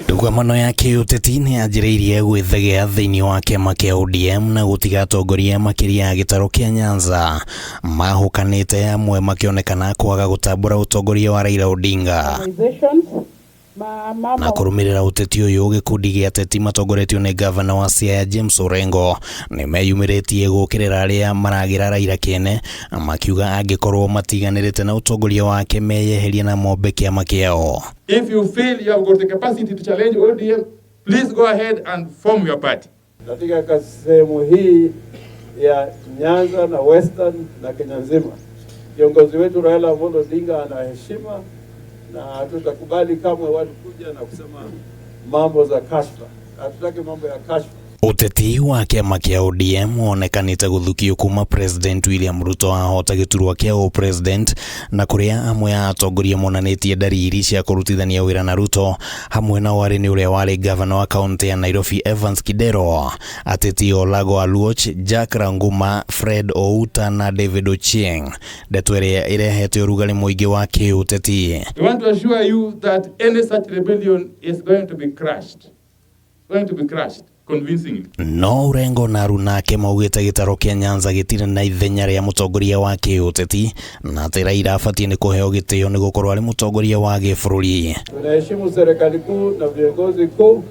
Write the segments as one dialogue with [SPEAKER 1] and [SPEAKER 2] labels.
[SPEAKER 1] Ndũgamano ya kĩũteti nĩ yanjĩrĩirie gwĩthegea thĩinĩ wa kĩama kĩa ODM na gũtiga atongoria makĩria a gĩtarũ kĩa Nyanza mahũkanĩte, amwe makĩonekana kwaga gũtambũra ũtongoria wa Raila Odinga. Na kũrũmĩrĩra ũteti ũyũ, gĩkundi gĩa ateti matongoretio nĩ ngavana wa Siaya James Orengo nĩ meyumĩrĩtie gũkĩrĩra arĩa maragĩra Raila kĩene, makiuga angĩkorwo matiganĩrĩte na ũtongoria wake meyeherie na mombe kĩama kĩao.
[SPEAKER 2] If you feel you have got the capacity to challenge ODM, please go ahead and form your party.
[SPEAKER 3] Katika sehemu hii ya Nyanza na Western na Kenya nzima, kiongozi wetu Raila Amolo Odinga ana heshima na hatutakubali kamwe watu kuja na kusema mambo za kashfa. Hatutaki mambo ya kashfa.
[SPEAKER 1] Ũteti wa kĩama kĩa ODM wonekanĩte gũthukio kuma President William Ruto ahota gĩturwa kĩa ũ-president, na kũrĩa amwe a atongoria monanĩtie ndariri cia kũrutithania wĩra na Ruto, hamwe na warĩ nĩ ũrĩa warĩ gavana wa kaũntĩ ya Nairobi Evans Kidero, ateti Olago Aluoch, Jack Ranguma, Fred Outa na David Ochieng, ndeto ĩrĩa ĩrehete ũrugarĩ mũingĩ wa kĩũteti.
[SPEAKER 2] We want to assure you that any such rebellion is going to be crushed. Going to be crushed convincingly.
[SPEAKER 1] No Orengo na aruna ake maugĩte gĩtarũ kĩa Nyanza gĩtirĩ na ithenya rĩa mũtongoria wa kĩũteti na atĩ Raila abatiĩ nĩ kũheo gĩtĩo nĩ gũkorwo arĩ mũtongoria wa gĩbũrũri.
[SPEAKER 3] Tunaheshimu serikali kuu na viongozi kuu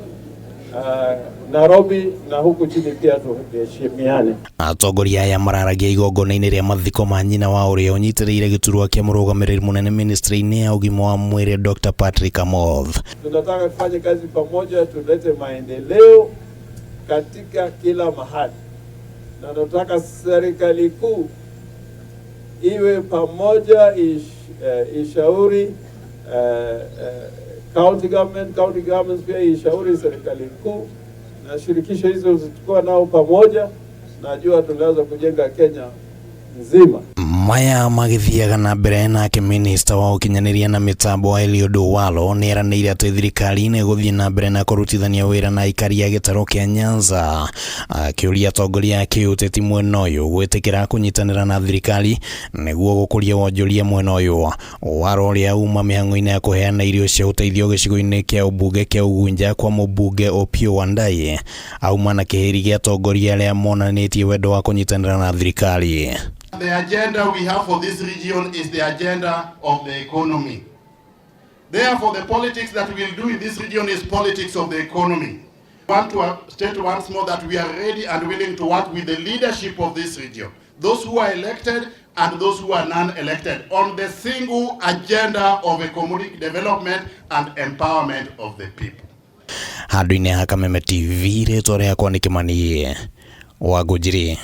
[SPEAKER 3] Nairobi na huku chini pia tuheshimiane.
[SPEAKER 1] Atongoria aya mararagia igongona-inĩ rĩa mathiko ma nyina wa ũrĩa ũnyitĩrĩire gĩturwa kĩa mũrũgamĩrĩri mũnene ministry-inĩ ya ũgima wa mwĩrĩ Dr. Patrick Amoth.
[SPEAKER 3] Tunataka tufanye kazi pamoja, tulete maendeleo katika kila mahali, na tunataka serikali kuu iwe pamoja, ishauri county government, county governments pia ishauri serikali kuu, na shirikisho hizo zitakuwa nao pamoja. Najua tunaweza kujenga Kenya nzima.
[SPEAKER 1] Maya magĩthiaga na mbere, nake minista wa ũkinyanĩria na mĩtambo Eliud Owalo nĩ eranĩire atĩ thirikari nĩ ĩgũthiĩ na mbere na kũrutithania wĩra na aikari a gĩtarũ kĩa Nyanza, akĩũria atongoria a kĩũteti mwena ũyũ gwĩtĩkĩra kũnyitanĩra na thirikari nĩguo gũkũria wonjoria mwena ũyũ. Owalo, ũrĩa uma mĩhang'o-inĩ ya kũheana irio cia ũteithio gĩcigo-inĩ kĩa ũmbunge kĩa Ugunja kwa mũmbunge Opiyo Wandayi, auma na kĩhĩri gĩa atongoria arĩa monanĩtie wendo wa kũnyitanĩra na thirikari.
[SPEAKER 4] The agenda we have for this region is the agenda of the economy. Therefore, the politics that we will do in this region is politics of the economy. I want to state once more that we are ready and willing to work with the leadership of this region, those who are elected and those who are non-elected, on the single agenda of economic development and empowerment of the people.
[SPEAKER 1] Handũ-inĩ ha Kameme TV, rĩtwa rĩakwa nĩ Kĩmani wa Ngũnjiri.